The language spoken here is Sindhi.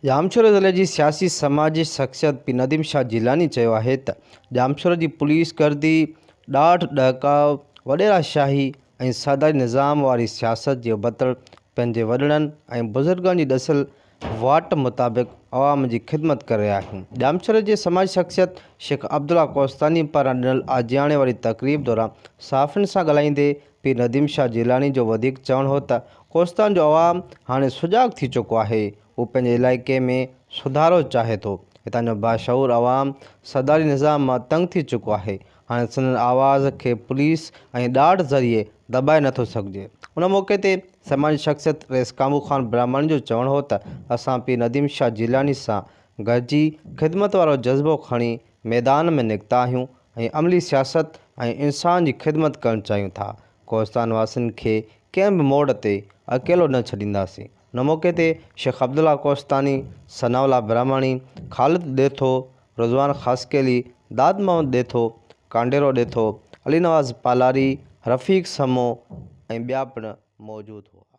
ڄامشوري ضلعي جي سياسي سماجي شخصيت پي نديم شاهه جيلاني چيو آهي ته ڄامشوري جي پوليس گردي، ڏاڍ ڏهڪاء، وڏيرا شاهي ۽ سرداري نظام واري سياست جي ابتڙ پنهنجي وڏڙن ۽ بزرگن جي ڏسيل واٽ مطابق عوام جي خدمت ڪري رهيا آهيون. ڄامشوري جي سماجي شخصيت شيخ عبدالله ڪوهستاني پاران ڏنل آجياڻي واري تقريب دوران صحافين سان ڳالهائيندي پير نديم شاهه جيلاني جو وڌيڪ چوڻ هو ته ڪوهستان جو عوام هاڻي سجاڳ ٿي چڪو آهي، هو پنهنجي علائقي ۾ سڌارو چاهي ٿو، هتان جو باشعور عوام سرداري نظام مان تنگ ٿي چڪو آهي، هاڻي سندن آواز کي پوليس ۽ ڏاڍ ذريعي دٻائي نٿو سگهجي. ان موقعي تي سماجي شخصيت رئيس ڪامو خان براهماڻي جو چوڻ هو ته اسان پير نديم شاهه جيلاني سان گڏجي خدمت وارو جذبو کڻي ميدان ۾ نڪتا آهيون ۽ عملي سياست ۽ انسان جي خدمت ڪرڻ چاهيون ٿا، ڪوهستان واسين کي ڪنهن به موڙ تي اڪيلو نه ڇڏينداسين. ان موقعي تي شيخ عبدالله ڪوهستاني، ثناء الله براهماڻي، خالد ڏيٿو، رضوان خاصخيلي، داد محمد ڏيٿو، ڪانڊيرو ڏيٿو، علي نواز پالاري، رفيق سمو ۽ ٻيا پڻ موجود هئا.